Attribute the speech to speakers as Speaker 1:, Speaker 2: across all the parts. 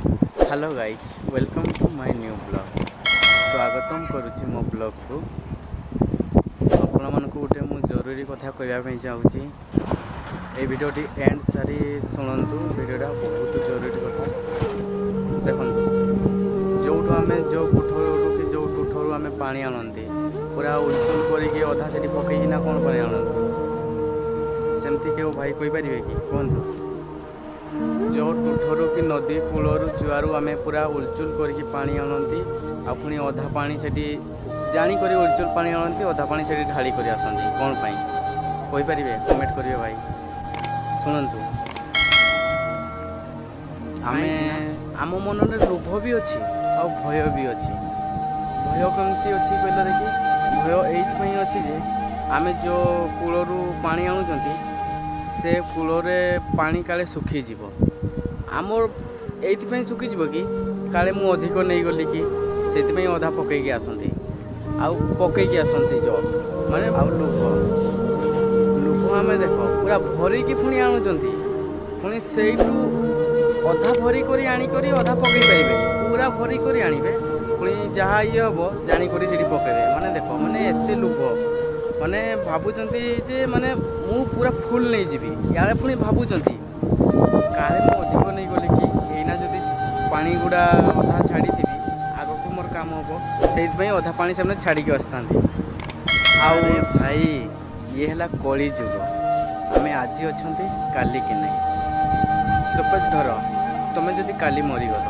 Speaker 1: Hello guys, welcome to my new vlog. ସ୍ୱାଗତମ କରୁଛି ମୋ ବ୍ଲଗ୍କୁ। ଆପଣମାନଙ୍କୁ ଗୋଟେ ମୁଁ ଜରୁରୀ କଥା କହିବା ପାଇଁ ଚାହୁଁଛି। ଏଇ ଭିଡ଼ିଓଟି ଏଣ୍ଡ ସାରି ଶୁଣନ୍ତୁ, ଭିଡ଼ିଓଟା ବହୁତ ଜରୁରୀ କଥା। ଦେଖନ୍ତୁ, ଯେଉଁଠୁ ଆମେ ଯେଉଁ କୋଠରୁ କି ଯେଉଁ ତୁଠରୁ ଆମେ ପାଣି ଆଣନ୍ତି, ପୁରା ଉଲଚୁଲ କରିକି ଅଧା ସେଠି ପକେଇକିନା କ'ଣ ପାଣି ଆଣନ୍ତି? ସେମିତି କେଉଁ ଭାଇ କହିପାରିବେ କି? କୁହନ୍ତୁ। ଯେଉଁ ତୁଠରୁ କି ନଦୀ କୂଳରୁ, ଚୁଆରୁ ଆମେ ପୁରା ଉଲଚୁଲ କରିକି ପାଣି ଆଣନ୍ତି, ଆଉ ପୁଣି ଅଧା ପାଣି ସେଠି ଜାଣିକରି ଉଲଚୁଲ ପାଣି ଆଣନ୍ତି, ଅଧା ପାଣି ସେଠି ଢାଳି କରି ଆସନ୍ତି, କ'ଣ ପାଇଁ କହିପାରିବେ? କମେଣ୍ଟ କରିବେ ଭାଇ। ଶୁଣନ୍ତୁ, ଆମେ ଆମ ମନରେ ଲୋଭ ବି ଅଛି ଆଉ ଭୟ ବି ଅଛି। ଭୟ କେମିତି ଅଛି କହିଲ ଦେଖି? ଭୟ ଏଇଥିପାଇଁ ଅଛି ଯେ ଆମେ ଯେଉଁ କୂଳରୁ ପାଣି ଆଣୁଛନ୍ତି, ସେ କୂଳରେ ପାଣି କାଳେ ଶୁଖିଯିବ। ଆମର ଏଇଥିପାଇଁ ଶୁଖିଯିବ କି କାଳେ ମୁଁ ଅଧିକ ନେଇଗଲି କି, ସେଥିପାଇଁ ଅଧା ପକେଇକି ଆସନ୍ତି। ଆଉ ପକେଇକି ଆସନ୍ତି ଯେଉଁ ମାନେ ଆଉ ଲୋଭ, ଲୋଭ ଆମେ ଦେଖ ପୁରା ଭରିକି ପୁଣି ଆଣୁଛନ୍ତି, ପୁଣି ସେଇଠୁ ଅଧା ଭରି କରି ଆଣିକରି ଅଧା ପକେଇ ପାରିବେନି। ପୁରା ଭରି କରି ଆଣିବେ, ପୁଣି ଯାହା ଇଏ ହେବ ଜାଣିକରି ସେଠି ପକେଇବେ। ମାନେ ଦେଖ, ମାନେ ଏତେ ଲୋଭ, ମାନେ ଭାବୁଛନ୍ତି ଯେ ମାନେ ମୁଁ ପୁରା ଫୁଲ୍ ନେଇଯିବି। ଇଆଡ଼େ ପୁଣି ଭାବୁଛନ୍ତି କାଳେ ମୁଁ ଅଧିକ ନେଇଗଲି କି, ଏଇନା ଯଦି ପାଣି ଗୁଡ଼ା ଅଧା ଛାଡ଼ିଥିବି, ଆଗକୁ ମୋର କାମ ହେବ। ସେଇଥିପାଇଁ ଅଧା ପାଣି ସେମାନେ ଛାଡ଼ିକି ଆସିଥାନ୍ତି। ଆଉ ଭାଇ, ଇଏ ହେଲା କଳି ଯୁଗ। ଆମେ ଆଜି ଅଛନ୍ତି, କାଲି କି ନାହିଁ। ସପୋଜ ଧର ତୁମେ ଯଦି କାଲି ମରିଗଲ,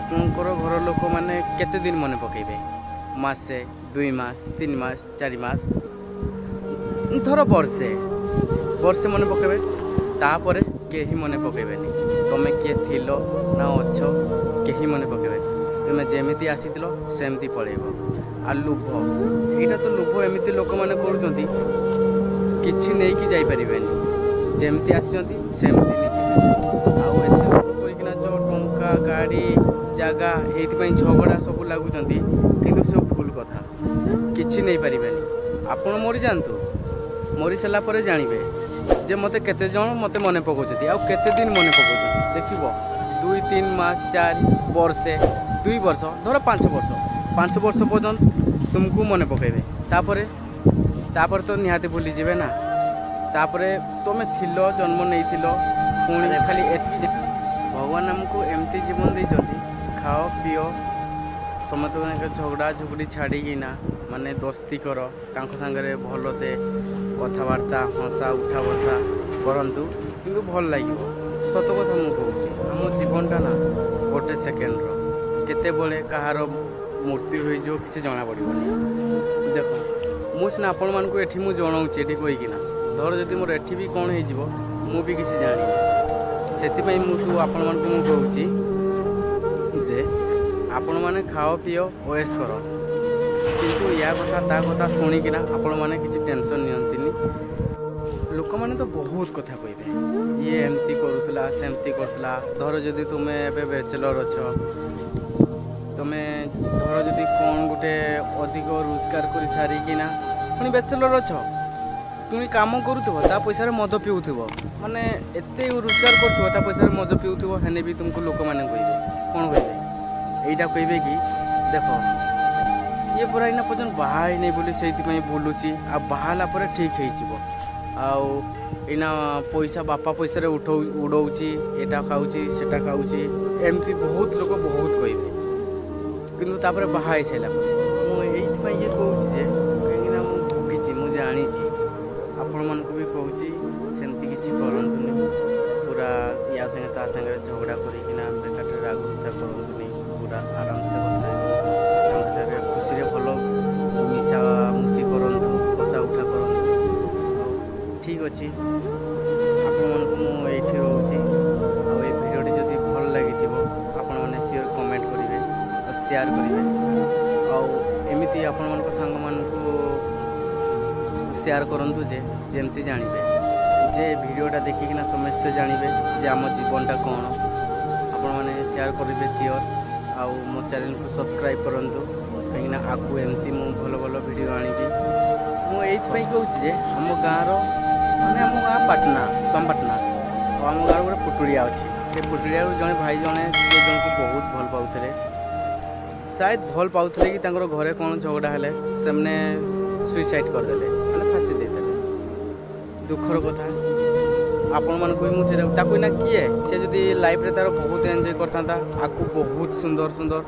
Speaker 1: ଆପଣଙ୍କର ଘର ଲୋକମାନେ କେତେ ଦିନ ମନେ ପକାଇବେ? ମାସେ, 2 ମାସ, 3 ମାସ, 4 ମାସ, ଧର ବର୍ଷେ, ବର୍ଷେ ମନେ ପକାଇବେ। ତାପରେ କେହି ମନେ ପକାଇବେନି। ତୁମେ କିଏ ଥିଲ ନା ଅଛ, କେହି ମନେ ପକାଇବେନି। ତୁମେ ଯେମିତି ଆସିଥିଲ ସେମିତି ପଳେଇବ। ଆଉ ଲୋଭ, ଏଇଟା ତ ଲୋଭ ଏମିତି ଲୋକମାନେ କରୁଛନ୍ତି, କିଛି ନେଇକି ଯାଇପାରିବେନି। ଯେମିତି ଆସିଛନ୍ତି ସେମିତି ନେଇଯିବେ। ଆଉ ଏତେ ଲୋଭ କରିକିନା ଯେଉଁ ଟଙ୍କା, ଗାଡ଼ି, ଜାଗା, ଏଇଥିପାଇଁ ଝଗଡ଼ା ସବୁ ଲାଗୁଛନ୍ତି। କିନ୍ତୁ ସବୁ ଭୁଲ କଥା। କିଛି ନେଇପାରିବେନି। ଆପଣ ମରିଯାଆନ୍ତୁ, ମରିସାରିଲା ପରେ ଜାଣିବେ ଯେ ମୋତେ କେତେ ଜଣ ମୋତେ ମନେ ପକାଉଛନ୍ତି ଆଉ କେତେ ଦିନ ମନେ ପକାଉଛନ୍ତି। ଦେଖିବ, 2-3 ମାସ, ଚାରି ବର୍ଷେ, 2 ବର୍ଷ, ଧର 5 ବର୍ଷ, 5 ବର୍ଷ ପର୍ଯ୍ୟନ୍ତ ତୁମକୁ ମନେ ପକାଇବେ। ତାପରେ ତ ନିହାତି ଭୁଲିଯିବେ ନା। ତାପରେ ତୁମେ ଥିଲ, ଜନ୍ମ ନେଇଥିଲ, ପୁଣି ଖାଲି ଏତିକି। ଭଗବାନ ଆମକୁ ଏମିତି ଜୀବନ ଦେଇଛନ୍ତି, ଖାଅ ପିଅ, ସମସ୍ତଙ୍କ ଝଗଡ଼ା ଝଗଡ଼ି ଛାଡ଼ିକିନା ମାନେ ଦୋସ୍ତି କର, ତାଙ୍କ ସାଙ୍ଗରେ ଭଲସେ କଥାବାର୍ତ୍ତା, ହସା ଉଠା ବସା କରନ୍ତୁ, କିନ୍ତୁ ଭଲ ଲାଗିବ। ସତ କଥା ମୁଁ କହୁଛି, ଆମ ଜୀବନଟା ନା ଗୋଟେ ସେକେଣ୍ଡର, କେତେବେଳେ କାହାର ମୃତ୍ୟୁ ହୋଇଯିବ କିଛି ଜଣାପଡ଼ିବନି। ଦେଖ, ମୁଁ ସିନା ଆପଣମାନଙ୍କୁ ଏଠି ମୁଁ ଜଣାଉଛି ଏଠି କହିକିନା, ଧର ଯଦି ମୋର ଏଠି ବି କ'ଣ ହେଇଯିବ, ମୁଁ ବି କିଛି ଜାଣିନି। ସେଥିପାଇଁ ମୁଁ ତୁ ଆପଣମାନଙ୍କୁ ମୁଁ କହୁଛି ଯେ ଆପଣମାନେ ଖାଅ ପିଅ ଅଏସ କର, କିନ୍ତୁ ୟା କଥା ତା କଥା ଶୁଣିକିନା ଆପଣମାନେ କିଛି ଟେନସନ୍ ନିଅନ୍ତିନି। ଲୋକମାନେ ତ ବହୁତ କଥା କହିବେ, ଇଏ ଏମିତି କରୁଥିଲା, ସେମିତି କରୁଥିଲା। ଧର ଯଦି ତୁମେ ଏବେ ବ୍ୟାଚେଲର୍ ଅଛ, ତୁମେ ଧର ଯଦି କ'ଣ ଗୋଟେ ଅଧିକ ରୋଜଗାର କରି ସାରିକିନା ପୁଣି ବ୍ୟାଚେଲର୍ ଅଛ, ପୁଣି କାମ କରୁଥିବ, ତା ପଇସାରେ ମଦ ପିଉଥିବ, ମାନେ ଏତେ ରୋଜଗାର କରୁଥିବ, ତା ପଇସାରେ ମଦ ପିଉଥିବ, ହେଲେ ବି ତୁମକୁ ଲୋକମାନେ କହିବେ। କ'ଣ କହିବେ? ଏଇଟା କହିବେ କି ଦେଖ, ଇଏ ପରା ଏଇନା ପର୍ଯ୍ୟନ୍ତ ବାହା ହେଇନି ବୋଲି ସେଇଥିପାଇଁ ବୁଲୁଛି, ଆଉ ବାହା ହେଲା ପରେ ଠିକ୍ ହେଇଯିବ, ଆଉ ଏଇନା ପଇସା ବାପା ପଇସାରେ ଉଠଉ ଉଡ଼ଉଛି, ଏଇଟା ଖାଉଛି, ସେଟା ଖାଉଛି। ଏମିତି ବହୁତ ଲୋକ ବହୁତ କହିବେ। କିନ୍ତୁ ତାପରେ ବାହା ହେଇସାରିଲା ପରେ, ମୁଁ ଏଇଥିପାଇଁ ଇଏ କହୁଛି ଯେ କାହିଁକିନା ମୁଁ ଭୋଗିଛି, ମୁଁ ଜାଣିଛି। ଆପଣମାନଙ୍କୁ ବି କହୁଛି, ସେମିତି କିଛି କରନ୍ତୁନି। ପୁରା ୟା ସାଙ୍ଗେ ତା ସାଙ୍ଗରେ ଝଗଡ଼ା କରିକିନା ବେକାରରେ ରାଗ ରୁଷା କରନ୍ତୁନି। ପୁରା ଆରାମସେ କଥା ହୁଅନ୍ତୁ ତାଙ୍କ ସାଙ୍ଗରେ, ଖୁସିରେ ଭଲ ମିଶାମିଶି କରନ୍ତୁ, ବସା ଉଠା କରନ୍ତୁ। ଠିକ୍ ଅଛି, ଆପଣମାନଙ୍କୁ ମୁଁ ଏଇଠି ରହୁଛି। ଆଉ ଏଇ ଭିଡ଼ିଓଟି ଯଦି ଭଲ ଲାଗିଥିବ, ଆପଣମାନେ ସିଓର କମେଣ୍ଟ କରିବେ ଆଉ ସେୟାର କରିବେ, ଆଉ ଏମିତି ଆପଣମାନଙ୍କ ସାଙ୍ଗମାନଙ୍କୁ ସେୟାର କରନ୍ତୁ ଯେ ଯେମିତି ଜାଣିବେ ଯେ ଭିଡ଼ିଓଟା ଦେଖିକିନା ସମସ୍ତେ ଜାଣିବେ ଯେ ଆମ ଜୀବନଟା କ'ଣ। ଆପଣମାନେ ସେୟାର କରିବେ ସିଓର। ଆଉ ମୋ ଚ୍ୟାନେଲକୁ ସବସ୍କ୍ରାଇବ୍ କରନ୍ତୁ, କାହିଁକିନା ଆଗକୁ ଏମିତି ମୁଁ ଭଲ ଭଲ ଭିଡ଼ିଓ ଆଣିବି। ମୁଁ ଏଇଥିପାଇଁ କହୁଛି ଯେ ଆମ ଗାଁର, ମାନେ ଆମ ଗାଁ ପାଟନା, ସୋମପାଟଣା, ଆଉ ଆମ ଗାଁର ଗୋଟେ ପୁଟୁଳିଆ ଅଛି। ସେ ପୁଟୁଳିଆରୁ ଜଣେ ଭାଇ ଜଣେ, ସେ ଜଣକୁ ବହୁତ ଭଲ ପାଉଥିଲେ। ସାୟଦ ଭଲ ପାଉଥିଲେ କି ତାଙ୍କର ଘରେ କ'ଣ ଝଗଡ଼ା ହେଲେ, ସେମାନେ ସୁଇସାଇଡ଼ କରିଦେଲେ, ମାନେ ଫାଶୀ ଦେଇଦେଲେ। ଦୁଃଖର କଥା। ଆପଣମାନଙ୍କୁ ବି ମୁଁ ସେଇଟା ତାକୁ ଏଇନା କିଏ, ସେ ଯଦି ଲାଇଫ୍ରେ ତାର ବହୁତ ଏନ୍ଜୟ କରିଥାନ୍ତା ଆଗକୁ ବହୁତ ସୁନ୍ଦର ସୁନ୍ଦର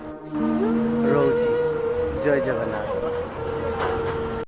Speaker 1: ରହୁଛି। ଜୟ ଜଗନ୍ନାଥ।